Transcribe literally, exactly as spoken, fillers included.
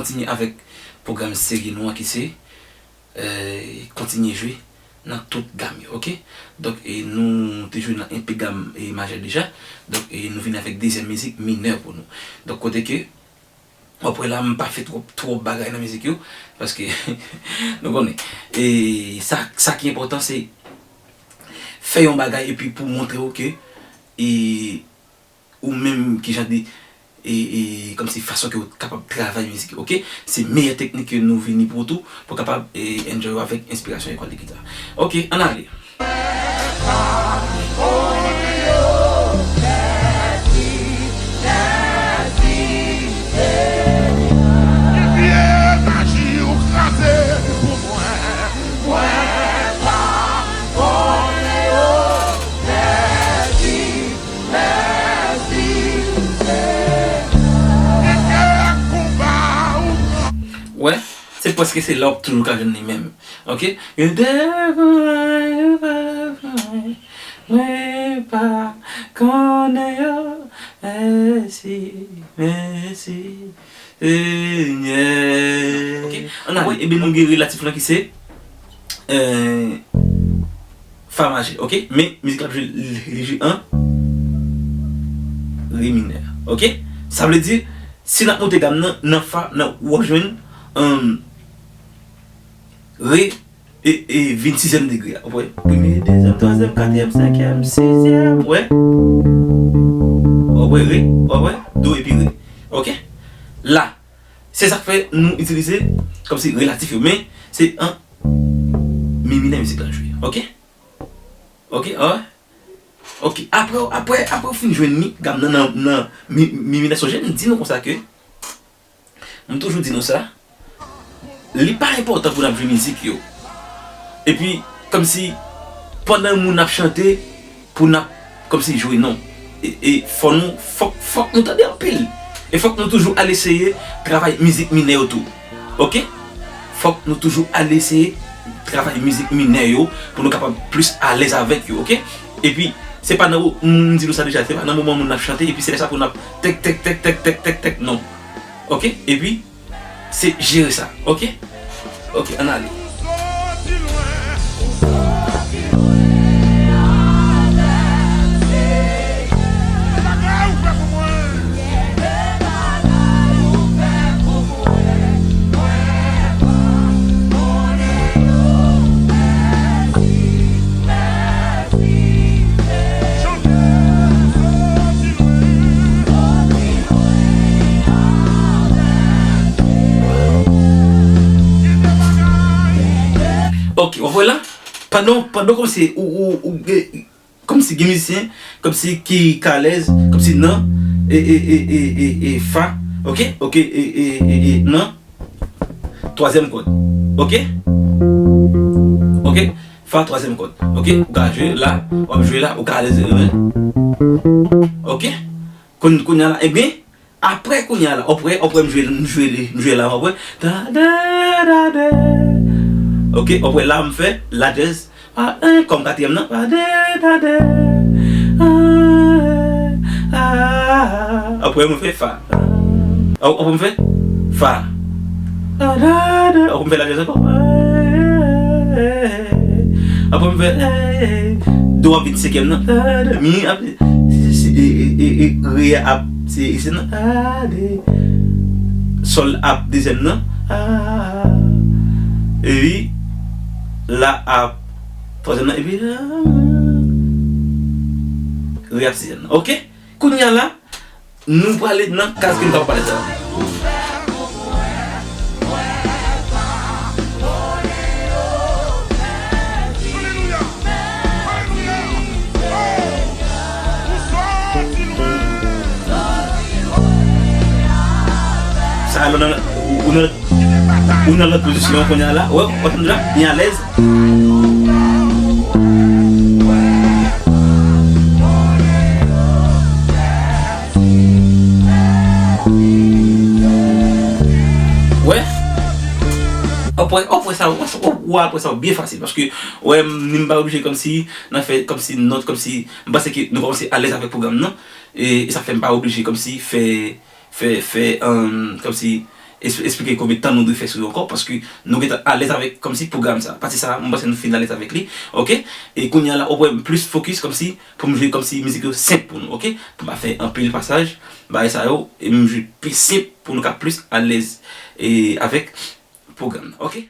Kontinye avèk pwogram seri nou an ki se, eh, kontinye jwe nan tout gam yo, oke? Donk, e, nou te jwe nan enpe gam, e, majè deja. Donk, e, nou vini avèk dezyèm mizik minè pou nou. Donk, kote ke, w ap wè la, m pa fè twòp, twòp bagay nan mizik yo, paske, nou konnen. E, sa, sa ki enpòtan, se fè yon bagay epi pou montre w ke, e, ou menm ki jan de, e, e, kòmsi fason ke w kapab travay mizik yo, oke? Se meyè teknik ke nou vini pou ou tou, pou w kapab, e, enjoy avèk enspirasyon ekòl de gita. Oke, ann ale. Ki vye maji ou kraze pou mwen, mwen pa konnen yo. Mèsi, mèsi, Senyè. Ki vye konba ou pran. Wè, se prèske se la w ap toujou ka jwenn li menm. Oke? Yo devan, yo devan, mwen pa konnen yo. Mèsi, mèsi, Senyè. Oke? Ann ale. Ebyen, nou gen relatif lan ki se, eh, fa majè, oke? Men mizik la ap jwe, li jwe an re minè, oke? Sa vle di, si n ap monte gam nan, nan fa, nan, w ap jwenn, um, re, e, e vin sizyèm degre a. Ou wè? Premye, dezyèm, twazyèm, katriyèm, senkyèm, sizyèm. Ou wè? Ou wè re? Ou wè? Do epi re. Oke? La, se sa k fè nou itilize kòmsi relatif yo. Men, se an mi minè mizik la jwe. Oke? Oke? Ou wè? Oke. Apre, apre, apre w fin jwenn mi, gam nan, nan, nan mi, mi minè, sonje m di nou konsa ke M toujou di nou sa, li pa enpòtan pou n ap jwe mizik yo. Epi, kòmsi, pandan moun ap chante, pou n ap, kòmsi, jwe, non. E, e fò nou, fòk, fòk nou tande anpil. E fòk nou toujou al eseye travay mizik minè yo tou. Oke? Fòk nou toujou al eseye travay mizik minè yo pou nou kapab plis alèz avèk yo, oke? Epi, se pa nan, m di nou sa deja, se pa nan moman moun ap chante, epi se lè sa pou n ap tèk, tèk, tèk, non. Oke? Epi, se jere sa. Oke? Oke, ann ale. Ok, w ap wè la? Pandan, pandan kòmsi ou, ou, ou, e, kòmsi gen mizisyen, kòmsi ki, ki alèz, kòmsi nan, e, e, e, e, e, e fa, ok, ok, e, e, e, e, nan, twazyèm kòd. Ok? Ok? Fa twazyèm kòd. Ok? Ou ka jwe la, w ap jwe la, ou ka alèz, e, ok? Koun-, kounye a la, ebyen, apre kounye a la, w ap wè, w ap wè m jwe, m jwe li, m jwe la, w ap wè. Ta, da, da, da. Ok? W ap wè la, m fè la dyèz. Pa, en, kòm katriyèm nan. Pa, de, da, de. A, a, a. Apre, mwen fè fa. Ap-, apre, mwen fè fa. Pa, de, de. Apre, mwen fè la dyèz ankò. Apre, mwen fè, do ap vin senkyèm nan. Pa, de, mi ap, si, si, e, e, e, e, re ap, se, se nan. Pa, de. Sòl ap dezyèm nan. A. Epi, la ap twazyèm nan, epi, a, re ap sizyèm nan. Ok? Kounye a la, nou prale nan kaz ke nou t ap pale sa. Sa a, nou nan, ou nan, ou nan lòt pozisyon kounye a la. Wè, w ap tande la, byen alèz. Wè. Apre, apre sa, w ap wè sa byen fasil. Paske, wè, m, m pa oblije kòmsi, nan fè kòmsi nòt, kòmsi, m panse ke nou kòmanse alèz avèk pwogram nan. E, e sa fè m pa oblije kòmsi fè, fè, fè, um, kòmsi, es- esplike konbyen tan nou dwe fè sou yo ankò, paske nou gentan alèz avèk kòmsi pwogram sa. Pati sa, mwen panse nou fin alèz avèk li, oke? E kounye a la, ou pran plis fokis kòmsi pou m jwe kòmsi mizik yo senp pou nou, oke? Pou m pa fè anpil pasaj, bagay sa yo, e m jwe pi senp pou nou ka plis alèz e avèk pwogram nan, oke?